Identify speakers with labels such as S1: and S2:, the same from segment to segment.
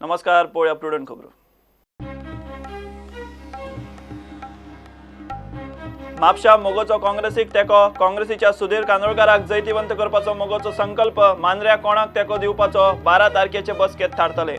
S1: नमस्कार, पळोवया प्रुडंट खबरो. म्हापशा मगोचो काँग्रेसीक तेंको. काँग्रेसीच्या सुधीर कांदोळकाराक जैतिवंत करपाचो मगोचो संकल्प. मांद्र्या कोणाक तेंको दिवपाचो 12 तारखेचे बसकेत थारतले.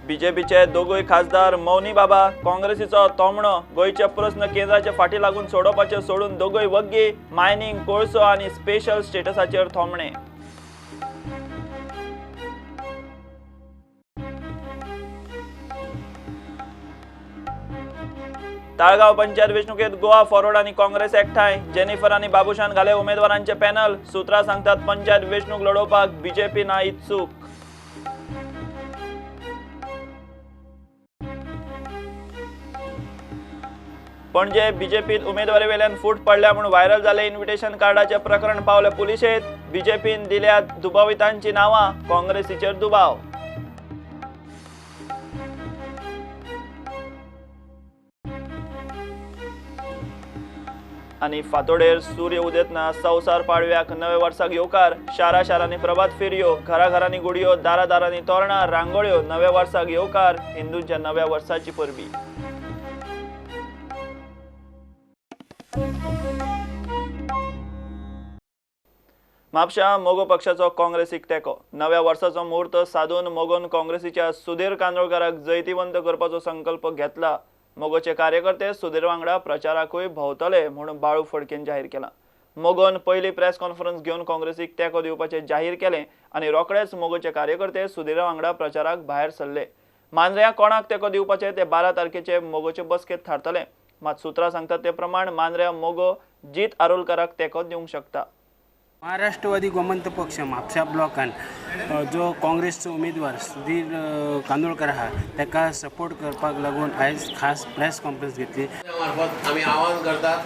S1: बीजेपीचे दोगूय खासदार मौनी बाबा, काँग्रेसीचो तोमणो. गोंयचे प्रस्न केंद्राचे फाटी लागून सोडोवपाचे सोडून दोगूय वग्गी. मायनिंग, कोळसो आनी स्पेशल स्टेटसाचेर थोमणे. ताळगांव पंचायत वेंचणुकेत गोवा फॉरवर्ड आनी काँग्रेस एकठांय. जेनिफर आनी बाबूशान घाले उमेदवारांचे पॅनल. सूत्रां सांगतात पंचायत वेंचणूक लडोवपाक बीजेपी ना इत्सूक. पणजे बीजेपीत उमेदवारी वेल्यान फूट पडल्या म्हूण व्हायरल जाले इन्व्हिटेशन कार्डाचे प्रकरण पावले पुलिशेत. बीजेपीन दिल्या दुबावितांची नांवां, काँग्रेसीचेर दुबाव. आनी फातोडेर सूर्य उदेतना संवसार पाडव्याक नव्या वर्साक येवकार. शारा शारांनी प्रभात फेरयो, घराघरांनी गुडयो, दारा दारांनी तोरणां, रांगोळ्यो. नव्या वर्साक येवकार, हिंदूंच्या नव्या वर्साची परबी. म्हापशा मगो पक्षाचो काँग्रेसीक तेंको. नव्या वर्साचो मुहूर्त साधून मगोन काँग्रेसीच्या सुधीर कांदोळकाराक जैतिवंत करपाचो संकल्प घेतला. मगोचे कार्यकर्ते सुधीर वांगडा प्रचाराकूय भोंवतले म्हूण बाळू फडकेन जाहीर केला. मगोन पयली प्रेस कॉन्फरन्स घेवन काँग्रेसीक तेंको दिवपाचें जाहीर केलें आनी रोखडेच मगोचे कार्यकर्ते सुधीरा वांगडा प्रचाराक भायर सरले. मांद्र्यां कोणाक तेंको दिवपाचें ते 12 तारखेचे मगोचे बसकेंत थारतले. मात सूत्रां सांगतात ते प्रमाण मांद्र्यां मगो जीत आरोलकाराक तेंको दिवंक शकता.
S2: महाराष्ट्रवादी गोमंत पक्ष म्हापशा ब्लॉकान जो काँग्रेसचो उमेदवार सुधीर कांदोळकर आहा ताका सपोर्ट करपाक लागून आयज खास प्रेस कॉन्फरन्स घेतली.
S3: मार्फत आमी आवाहन करतात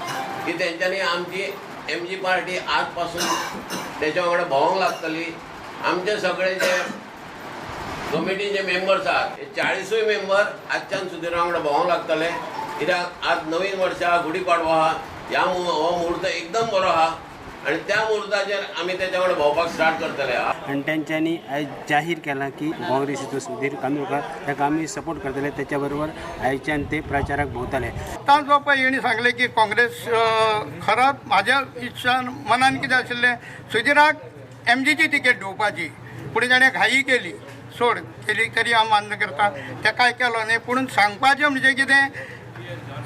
S3: की तेंच्यांनी आमची एम जी पार्टी आज पासून तेच्या वांगडा भोंवंक लागतली. आमचे सगळे जे कमिटीचे मेंबर्स आहात हे 40 मेंबर आजच्यान सुधीरा वांगडा भोंवंक लागतले. कित्याक आज नवीन वर्ष आहा, गुढीपाडवो आहा, ह्या हो मुहूर्त एकदम बरो आहा आनी त्या मुहूर्ताचेर आमी तेच्या वांगडा भोंवपाक स्टार्ट करतले.
S2: आनी तेंच्यांनी आयज जाहीर केलां की काँग्रेसीचो सुधीर कांदोळकर ताका आमी सपोर्ट करतले, तेच्या बरोबर आयच्यान ते प्रचाराक भोंवतले.
S4: आतां जो पळय हेणी सांगलें की काँग्रेस खरंच म्हाज्या इच्छान मनान कितें आशिल्लें सुधीराक एमजीची तिकेट दिवपाची, पूण ताणें घाई केली, सोड केली तरी हांव मान्य करता तेकाय केलो न्ही. पूण सांगपाचें म्हणजे कितें,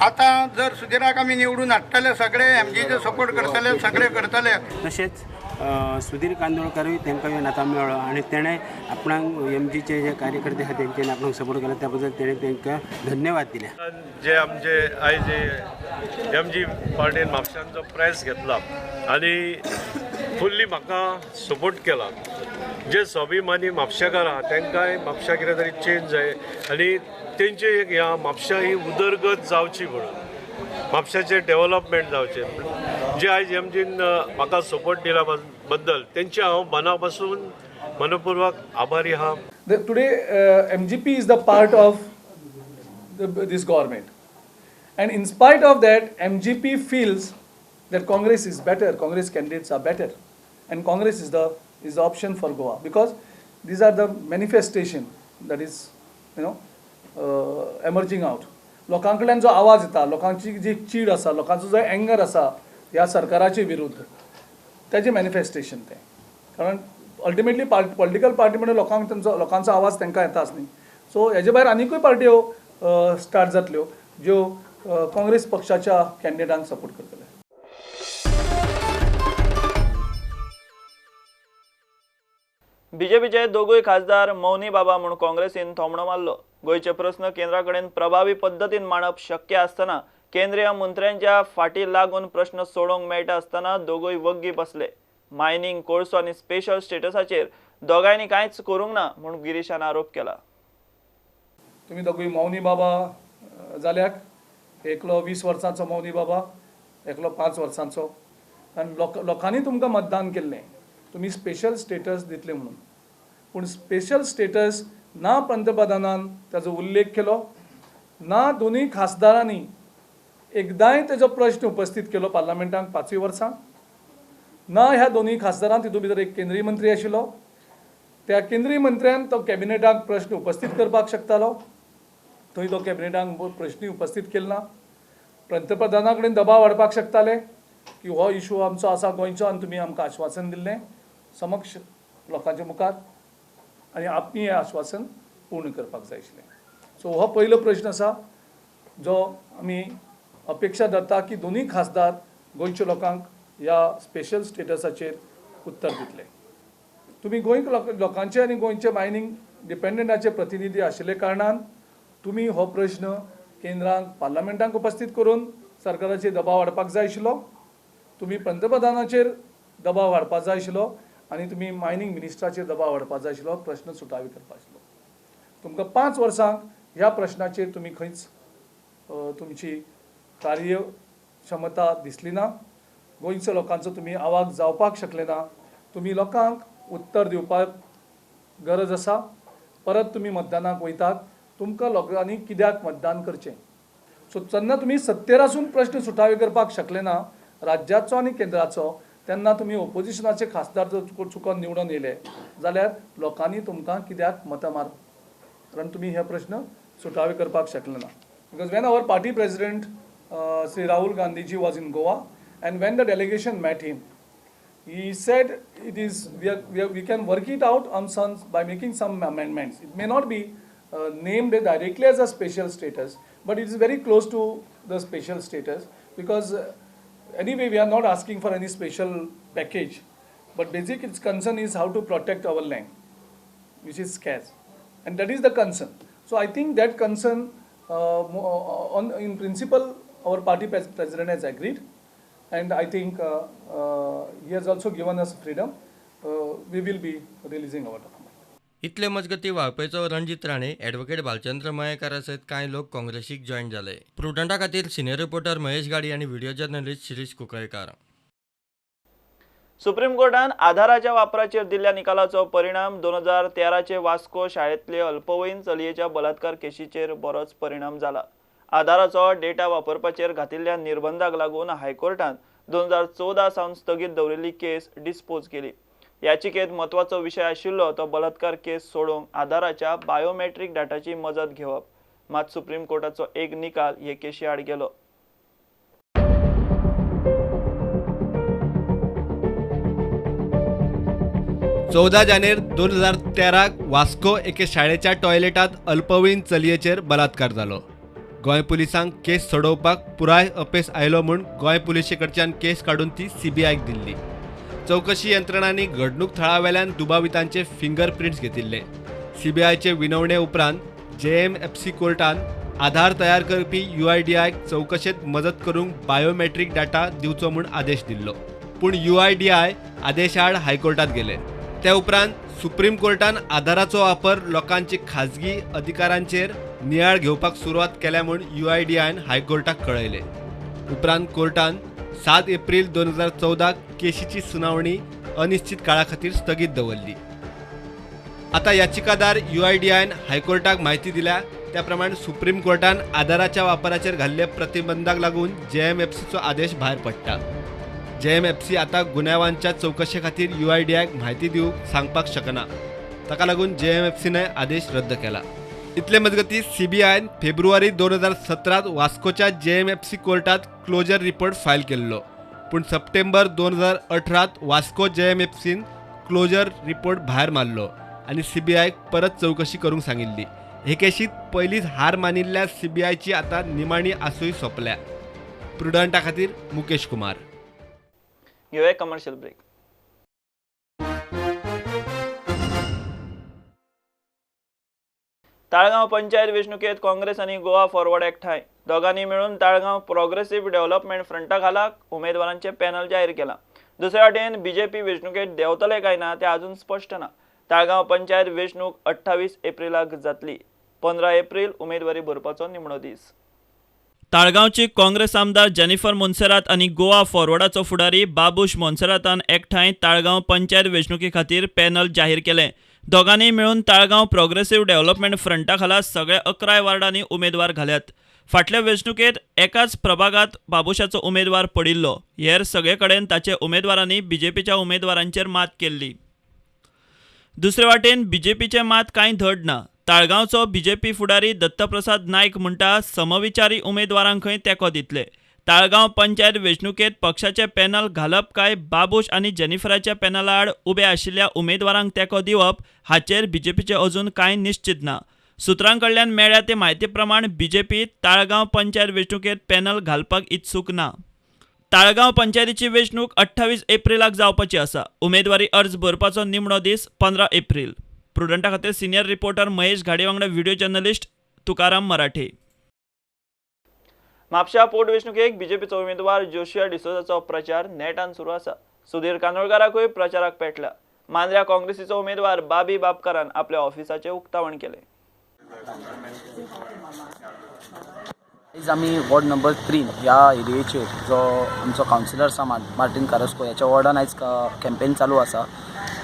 S4: आतां जर सुधीराक आमी निवडून हाडटले, सगळे एमजीचे सपोर्ट करतले, सगळे करतले.
S2: तशेंच सुधीर कांदोळकरूय तांकां येवन आतां मेळ्ळो आनी तेणें आपणाक एमजीचे जे कार्यकर्ते आसा तेंच्यांनी आपणाक सपोर्ट केला त्या बद्दल तेणें तांकां धन्यवाद दिले.
S5: जे आमचे आयज एम जी पार्टीन म्हापशान जो प्रेस घेतला आनी फुल्ली म्हाका सपोर्ट केला, जे स्वाभिमानी म्हापशेकार आहा तांकांय म्हापशा कितें तरी चेंज जाय आनी तेंचे एक ह्या म्हापशा ही उदरगत जावची म्हणून म्हापशाचें डेवलपमेंट जावचें, जे आयज एमजीन म्हाका सपोर्ट दिला बद्दल तेंचे हांव मना पासून मनपूर्वक आभारी आहा.
S6: Today MGP is the part of this government and in spite of that MGP feels that Congress is better, Congress candidates are better and Congress is the option for Goa because these are the manifestation that is you know emerging out. लोकां कडल्यान जो आवाज येता, लोकांची जी चीड आसा, लोकांचो जो एंगर आसा ह्या सरकाराचे विरुद्ध, ताजें मॅनिफेस्टेशन तें. कारण अल्टिमेटली पॉलिटिकल पार्टी म्हणजे लोकांक तेंचो लोकांचो आवाज तांकां येताच न्ही. सो हेजे भायर आनिकूय पार्ट्यो स्टार्ट जातल्यो ज्यो काँग्रेस पक्षाच्या कॅन्डिडेटांक सपोर्ट करतले.
S1: बीजेपीचे दोगूय खासदार मौनी बाबा म्हूण काँग्रेसीन थोमणो मारलो. गोंयचे प्रस्न केंद्रा कडेन प्रभावी पद्दतीन मांडप शक्य आसतना केंद्रीय मंत्र्यांच्या फाटी लागून प्रश्न सोडोवंक मेळटा आसतना दोगूय वग्गी बसले. मायनिंग, कोळसो आनी स्पेशल स्टेटसाचेर दोगांयनी कांयच करूंक ना म्हूण गिरीशान आरोप केला.
S6: तुमी दोगूय मौनी बाबा जाल्याक, एकलो 20 वर्सांचो मौनी बाबा, एकलो 5 वर्सांचो, आनी लोकांनी तुमकां मतदान केल्लें तुमी स्पेशल स्टेटस दितले म्हणून, पूण स्पेशल स्टेटस ना पंतप्रधानान ताजो उल्लेख केलो ना दोनूय खासदारांनी एकदांय ताजो प्रश्न उपस्थित केलो पार्लमेंटाक 5 वर्सां. ना ह्या दोनूय खासदारान तितूंत भितर एक केंद्रीय मंत्री आशिल्लो, त्या केंद्रीय मंत्र्यान तो कॅबिनेटाक प्रश्न उपस्थीत करपाक शकतालो, थंय तो कॅबिनेटाक प्रश्नूय उपस्थीत केलो ना. पंतप्रधाना कडेन दबाव हाडपाक शकताले की हो इशू आमचो आसा गोंयचो आनी तुमी आमकां आश्वासन दिल्लें समक्ष लोकांच्या मुखार आनी आपणी हें आश्वासन पूर्ण करपाक जाय आशिल्लें. सो हो पयलो प्रश्न आसा जो आमी अपेक्षा धरता की दोनूय खासदार गोंयच्या लोकांक ह्या स्पेशल स्टेटसाचेर उत्तर दितले. तुमी गोंय लोकांचे आनी गोंयचे मायनींग डिपेंडंटाचे प्रतिनिधी आशिल्ले कारणान तुमी हो प्रश्न केंद्रांक पार्लमेंटाक उपस्थीत करून सरकाराचेर दबाव हाडपाक जाय आशिल्लो, तुमी पंतप्रधानाचेर दबाव हाडपाक जाय आशिल्लो आनी तुमी मायनींग मिनिस्टराचेर दबाव हाडपाक जाय आशिल्लो, प्रश्न सुटावे करपाक आशिल्लो. तुमकां 5 वर्सांक ह्या प्रश्नाचेर तुमी खंयच तुमची कार्यक्षमता दिसली ना, गोंयच्या लोकांचो तुमी आवाज जावपाक शकले ना. तुमी लोकांक उत्तर दिवपाक गरज आसा. परत तुमी मतदानाक वयतात, तुमकां लोकांनी कित्याक मतदान करचें? सो जेन्ना तुमी सत्तेर आसून प्रश्न सुटावे करपाक शकले ना राज्याचो आनी केंद्राचो, तेन्ना तुमी ओपोजिशनाचे खासदार जर चुकोन निवडून येयले जाल्यार लोकांनी तुमकां कित्याक मतां मारप, कारण तुमी हे प्रश्न सुटावे करपाक शकले ना. Because when our party president Shri Rahul Gandhiji was in Goa and when the delegation met him, he said it is we can work it out on some by making some amendments. It may not be named directly as a special status, but it is very close to the special status, because anyway we are not asking for any special package, but basic its concern is how to protect our land, which is scarce, and that is the concern. So I think that concern on in principle our party president has agreed, and I think he has also given us freedom. We will be releasing our document.
S7: इतले मजगती वाळपयचो Ranjit Rane, advocate Bhalchandra मयेकारा सयत कांय लोक काँग्रेसीक join जाले. प्रुडंटा खातीर senior reporter Mahesh गाडी आनी video journalist Shirish Kunkalkar.
S1: Supreme कोर्टान आधाराच्या वापराचेर दिल्ल्या निकालाचो परिणाम 2013 वास्को शाळेंतले अल्पवयीन चलयेच्या बलात्कार केशीचेर बरोच परिणाम जाला. आधाराचो डेटा वापरपाचेर घातिल्ल्या निर्बंधाक लागून हायकोर्टान 2014 सावन स्थगीत दवरिल्ली केस डिस्पोज केली. याचिकेत म्हत्वाचो विशय आशिल्लो तो बलात्कार केस सोडोवंक आधाराच्या बायोमेट्रीक डाटाची मजत घेवप. मात सुप्रीम कोर्टाचो एक निकाल हे केशी आड गेलो.
S8: चौदा जानेर 2013 वास्को एके शाळेच्या टॉयलेटात अल्पवयीन चलयेचेर बलात्कार जालो. गोंय पुलिसांक केस सोडोवपाक पुराय अपेस आयलो म्हूण गोंय पुलिशे कडच्यान केस काडून ती सीबीआयक दिल्ली. चवकशी यंत्रणांनी घडणूक थळावेल्यान दुबावितांचे फिंगर प्रिंट्स घेतिल्ले. सीबीआयचे विनवणे उपरांत जेएमएफसी कोर्टान आधार तयार करपी यूआयडीआयक चवकशेंत मजत करूंक बायोमेट्रीक डाटा दिवचो म्हूण आदेश दिल्लो. पूण यूआयडीआय आदेशाआड हायकोर्टात गेले. त्या उपरांत सुप्रीम कोर्टान आधाराचो वापर लोकांची खाजगी अधिकारांचेर नियाळ घेवपाक सुरवात केल्या म्हूण यूआयडीआयन हायकोर्टाक कळयलें. उपरांत कोर्टान 7 एप्रिल 2014 केशीची सुनावणी अनिश्चित काळा खातीर स्थगीत दवरली. आता याचिकादार यूआयडीआयन हायकोर्टाक म्हायती दिल्या त्या प्रमाण सुप्रीम कोर्टान आधाराच्या वापराचेर घाल्ले प्रतिबंधाक लागून जेएमएफसीचो आदेश भायर पडटा. जेएमएफसी आता गुन्यांवांच्या चवकशे खातीर यूआयडीआयक म्हायती दिवंक सांगपाक शकना. ताका लागून जेएमएफसीने आदेश रद्द केला. इतले मजगती सीबीआयन फेब्रुवारी 2017 वास्कोच्या जेएमएफसी कोर्टात क्लोजर रिपोर्ट फायल केल्लो. पूण सप्टेंबर 2018 वास्को जेएमएफसीन क्लोजर रिपोर्ट भायर मारलो आनी सीबीआयक परत चवकशी करूंक सांगिल्ली. हे केशीत पयलींच हार मानिल्ल्या सीबीआयची आतां निमाणी आसूय सोंपल्या. प्रुडंटा खातीर मुकेश कुमार.
S1: घेऊया कमर्शियल ब्रेक. ताळगांव पंचायत वेंचणुकेत काँग्रेस आनी गोवा फॉरवर्ड एकठांय. दोगांनी मेळून ताळगांव प्रोग्रेसिव्ह डेव्हलपमेंट फ्रंटा खाला उमेदवारांचे पॅनल जाहीर केला. दुसऱ्या वटेन बीजेपी वेंचणुकेत देंवतले काय ना ते अजून स्पश्ट ना. ताळगांव पंचायत वेंचणूक 28 एप्रिलाक जातली. 15 एप्रिल उमेदवारी भरपाचो निमणो दीस. ताळगांवची काँग्रेस आमदार जेनिफर मोन्सेरात आनी गोवा फॉरवर्डाचो फुडारी बाबूश मोन्सेरातान एकठांय ताळगांव पंचायत वेंचणुके खातीर पॅनल जाहीर केलें. दोगांनी मेळून ताळगांव प्रोग्रेसिव्ह डेव्हलपमेंट फ्रंटा खाला सगळ्या 11 वार्डांनी उमेदवार घाल्यात. फाटल्या वेंचणुकेंत एकाच प्रभागांत बाबुशाचो उमेदवार पडिल्लो. हेर सगळे कडेन ताचे उमेदवारांनी बीजेपीच्या उमेदवारांचेर मात केल्ली. दुसरे वाटेन बीजेपीचें मात कांय धड ना. ताळगांवचो बीजेपी फुडारी दत्तप्रसाद नायक म्हणटा समविचारी उमेदवारांक खंय तेंको दितले. ताळगांव पंचायत वेंचणुकेंत पक्षाचें पॅनल घालप काय बाबूश आनी जेनिफराच्या पॅनला आड उबे आशिल्ल्या उमेदवारांक तेंको दिवप हाचेर बीजेपीचें अजून कांय निश्चित ना. सुत्रां कडल्यान मेळ्ळ्या ते म्हायती प्रमाण बीजेपी ताळगांव पंचायत वेंचणुकेंत पॅनल घालपाक इत्सूक ना. ताळगांव पंचायतीची वेंचणूक 28 एप्रिलाक जावपाची आसा. उमेदवारी अर्ज भरपाचो निमणो दीस 15 एप्रिल. प्रुडंटा खातीर सिनियर रिपोर्टर महेश घाडे वांगडा व्हिडिओ जर्नलिस्ट तुकाराम मराठे. म्हापशा पोटवेंचणुकेक बीजेपीचो उमेदवार जोशिया डिसोजाचो प्रचार नेटान सुरू आसा. सुधीर कानोळकाराकूय प्रचाराक पेटला. मांद्र्या काँग्रेसीचो उमेदवार बाबी बापकारान आपल्या ऑफिसाचें उक्तावण केलें.
S9: आयज आमी वॉर्ड नंबर 3 ह्या एरियेचेर जो आमचो कावन्सिलर आसा मार्टीन कारास्को ह्याच्या वॉर्डान आयज कॅम्पेन चालू आसा.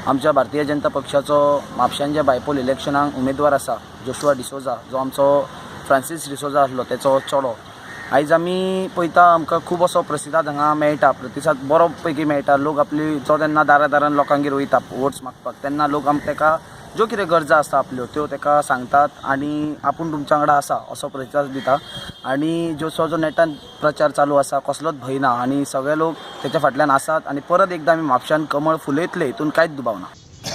S9: आमच्या भारतीय जनता पक्षाचो म्हापशांच्या बायपोल इलेक्शनाक उमेदवार आसा जोशुआ डिसोजा, जो आमचो फ्रांसीस डिसोजा आसलो तेचो चेडो. आयज आमी पळयता आमकां खूब असो प्रतिसाद हांगा मेळटा, प्रतिसाद बरो पैकी मेळटा. लोक आपली जो तेन्ना दारा दारान लोकांगेर वयता वोट्स मागपाक तेन्ना लोक आमकां तेका ज्यो कितें गरजा आसता आपल्यो त्यो ताका सांगतात आनी आपूण तुमच्या वांगडा आसा असो प्रतिसाद दिता. आनी जोसो जो नेटान प्रचार चालू आसा कसलोच भंय ना आनी सगळे लोक तेच्या फाटल्यान आसात आनी परत एकदां आमी म्हापशान कमळ फुलयतले हितून कांयच दुबाव ना.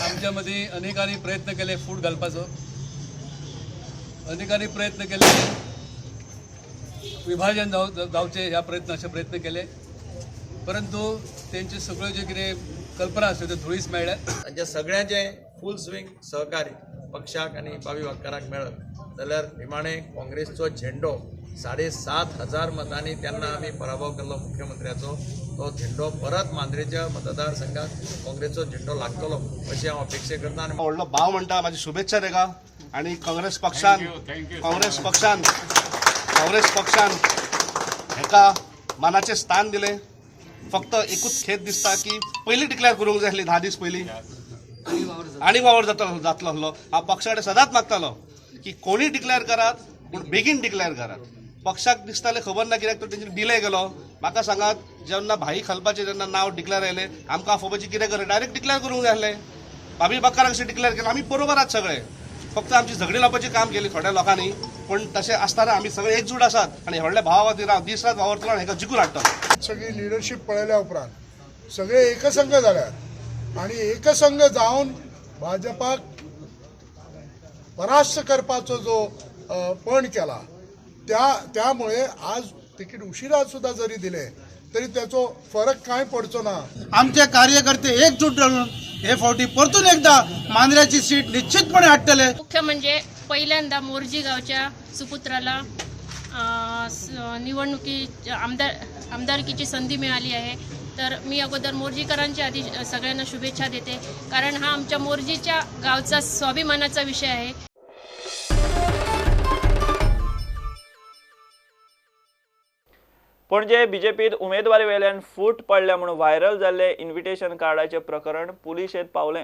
S10: आमच्या मदीं अनेकांनी प्रयत्न केले फूट घालपाचो, अनेकांनी प्रयत्न केले विभाजन जावचे ह्या प्रयत्न अशे प्रयत्न केले, परंतु तेंचे सगळ्यो जे कितें कल्पना आसल्यो त्यो धुळीस मेळ्ळ्या.
S11: तांच्या सगळ्यांचे फूल स्विंग सहकार्य पक्षाक आनी बाबी बापकाराक मेळत जाल्यार निमाणे काँग्रेसचो झेंडो 7,500 मतांनी तेन्ना आमी पराभव केल्लो मुख्यमंत्र्याचो, तो झेंडो परत मांद्रेच्या मतदारसंघात काँग्रेसचो झेंडो लागतलो अशी हांव अपेक्षा करता. आनी
S12: व्हडलो भाव म्हणटा म्हाजी शुभेच्छा तेका आनी काँग्रेस पक्षान हेका मानाचें स्थान दिलें. फक्त एकूच खेद दिसता की पयलीं डिक्लेअर करूंक जाय आसली 10 दीस पयलीं आनी वावर जातलो आसलो. हांव पक्षा कडेन सदांच मागतालो की कोणी डिक्लेअर करात पूण बेगीन डिक्लेअर करात. पक्षाक दिसतालें खबर ना कित्याक तर तेंच्यांनी डिले केलो. म्हाका सांगात जेन्ना भाई खलपाचें जेन्ना नांव डिक्लेअर आयलें आमकां आफोवपाचें कितें करप, डायरेक्ट डिक्लेअर करूंक जाय आसलें. बाबी बापकाराक अशें डिक्लेअर केलें आमी बरोबर आहात सगळे, फक्त आमची झगडी लावपाचें काम केलें थोड्या लोकांनी, पूण तशें आसतना आमी सगळे एकजूट आसात आनी व्हडल्या भावा खातीर हांव दीस रात वावरतलो आनी हेका जिखून हाडटलो.
S13: सगळी लिडरशीप पळयल्या उपरांत सगळे एकसंघ जाल्यात आनी एकसंघ जावन भाजपाक परास्त करपाचो जो पण केला त्यामुळे आज तिकीट उशिरा सुद्धा जरी दिले तरी त्याचो फरक काय पडचो ना.
S14: आमचे कार्यकर्ते एकजूट राहून हे फावटी परतून एकदा मांद्र्याची सीट निश्चितपणे हाडटले.
S15: मुख्य म्हणजे पहिल्यांदा मोरजी गावच्या सुपुत्राला निवडणुकी आमदारकीची संधी मिळाली आहे. तर मी अगोदर मोरजीकरांच्या आधी सगळ्यांना शुभेच्छा देते, कारण हा आमच्या मोरजीच्या गावचा स्वाभिमानाचा विषय आहे.
S1: पणजे बीजेपीत उमेदवारी वेल्यान फूट पडल्या म्हणून व्हायरल जाल्ले इन्व्हिटेशन कार्डाचे प्रकरण पुलिशेंत पावलें.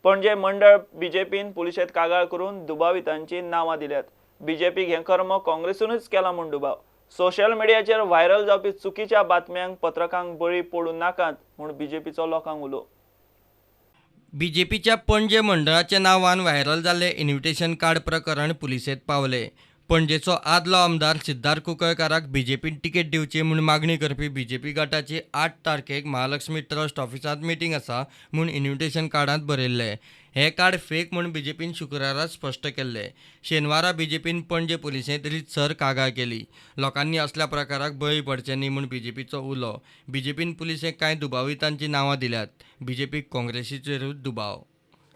S1: पणजे मंडळ बीजेपीन पुलिशेंत कागाळ करून दुबावितांची नांवां दिल्यात. बीजेपीक हें कर्म काँग्रेसीनूच केलां म्हूण दुबाव. सोशल मिडियाचेर व्हायरल जावपी चुकीच्या बातम्यांक पत्रकांक बळी पडूं नाकात म्हूण बीजेपीचो लोकांक उलो.
S7: बीजेपीच्या पणजे मंडळाच्या नांवान व्हायरल जाल्ले इन्व्हिटेशन कार्ड प्रकरण पुलिशेंत पावलें. पणजेचो आदलो आमदार सिद्धार्थ कुंकळकाराक बीजेपीन तिकेट दिवची म्हूण मागणी करपी बीजेपी गटाची 8 तारखेक महालक्ष्मी ट्रस्ट ऑफिसांत मिटींग आसा म्हूण इन्व्हिटेशन कार्डांत बरयल्लें. हें कार्ड फेक म्हूण बीजेपीन शुक्रारा स्पश्ट केल्लें. शेनवारा बीजेपीन पणजे पुलिशेंत रितसर कागाळ केली. लोकांनी असल्या प्रकाराक बळी पडचें न्ही म्हूण बीजेपीचो उलो. बीजेपीन पुलिशेक कांय दुबावितांची नांवां दिल्यात. बीजेपीक काँग्रेसीचेरूच दुबाव.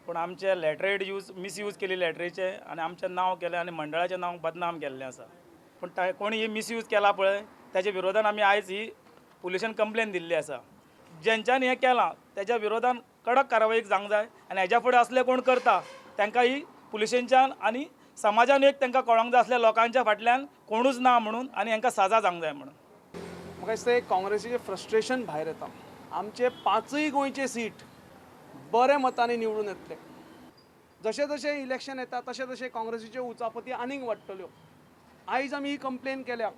S16: पूण आमचे लॅटरेट यूज मिसयूज केली लॅटरीचे आनी आमचें नांव केलें आनी मंडळाचें नांव बदनाम केल्लें आसा. पूण कोणी ही मिसयूज केला पळय ताच्या विरोधान आमी आयज ही पुलिशेन कंप्लेन दिल्ली आसा. जेंच्यांनी हें केलां तेज्या विरोधान कडक कारवाई जावंक जाय आनी हेज्या फुडें असले कोण करता तांकां ही पुलिशेंच्यान आनी समाजान एक तांकां कळोंक जाय असल्या लोकांच्या फाटल्यान कोणूच ना म्हणून आनी हांकां साजा जावंक जाय म्हणून.
S17: म्हाका दिसता एक काँग्रेसीचें फ्रस्ट्रेशन भायर येता. आमचे 5 गोंयचे सीट बरे मतांनी निवडून येतले. जशें जशें इलेक्शन येता तशें तशें काँग्रेसीच्यो उचापती आनीक वाडटल्यो. आयज आमी ही कंप्लेन केल्या.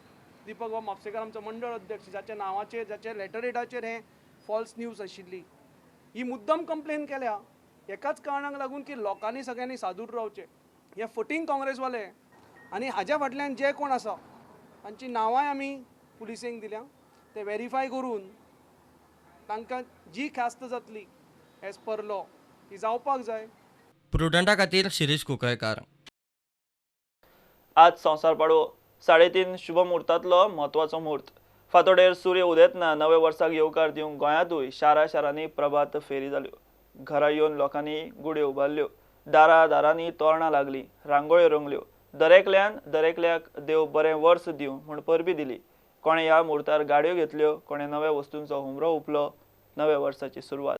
S17: दीपक बाब म्हापसेकर आमचो मंडळ अध्यक्ष, जाच्या नांवाचेर, जाच्या लेटरहेडाचेर हें फॉल्स न्यूज आशिल्ली, ही मुद्दम कंप्लेन केल्या एकाच कारणाक लागून की लोकांनी सगळ्यांनी सादूर रावचें. हे फटींग काँग्रेसवाले आनी हाज्या फाटल्यान जे कोण आसा तांची नांवांय आमी पुलिसेंक दिल्या, ते वेरीफाय करून तांकां जी ख्यास्त जातली एज पर लॉ ती जावपाक जाय.
S7: प्रुडंटा खातीर शिरीष कुंकळकार.
S1: आज संवसार पाडवो 3:30 शुभ मुहूर्तांतलो म्हत्वाचो मुहूर्त. फांतोडेर सूर्य उदेतना नव्या वर्साक येवकार दिवंक गोंयांतूय शारा शारांनी प्रभात फेरी जाल्यो. घरा येवन लोकांनी गुड्यो उबारल्यो, दारा दारांनी तोरणां लागलीं, रांगोळ्यो रंगल्यो. दरेकल्यान दरेकल्याक देव बरें वर्स दिवं म्हूण परबी दिली. कोणें ह्या मुहूर्तार गाडयो घेतल्यो, कोणें नव्या वस्तूंचो हुमरो उपलो. नव्या वर्साची सुरवात.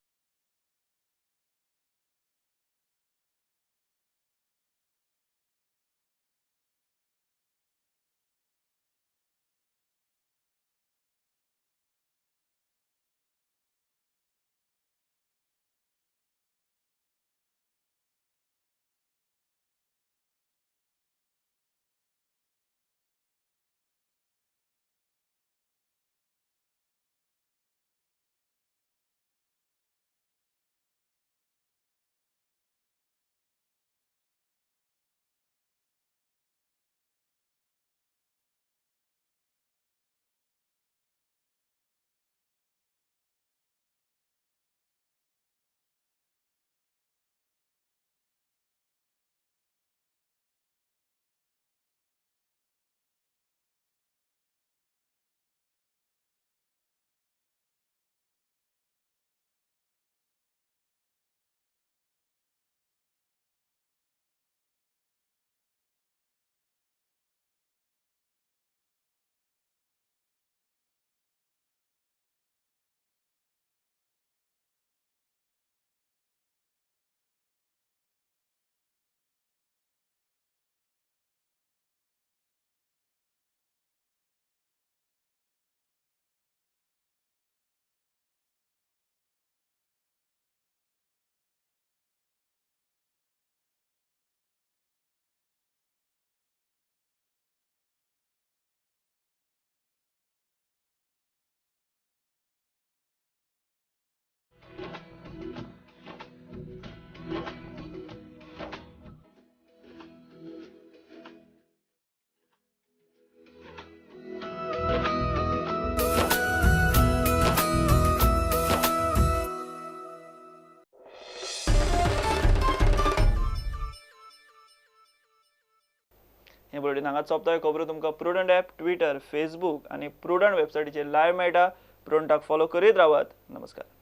S1: हे बुलेटीन हांगाच सोंपता. खबरो तुमकां प्रुडंट ॲप, ट्विटर, फेसबूक आनी प्रुडंट वेबसायटीचेर लायव्ह मेळटा. प्रुडंटाक फॉलो करीत रावात. नमस्कार.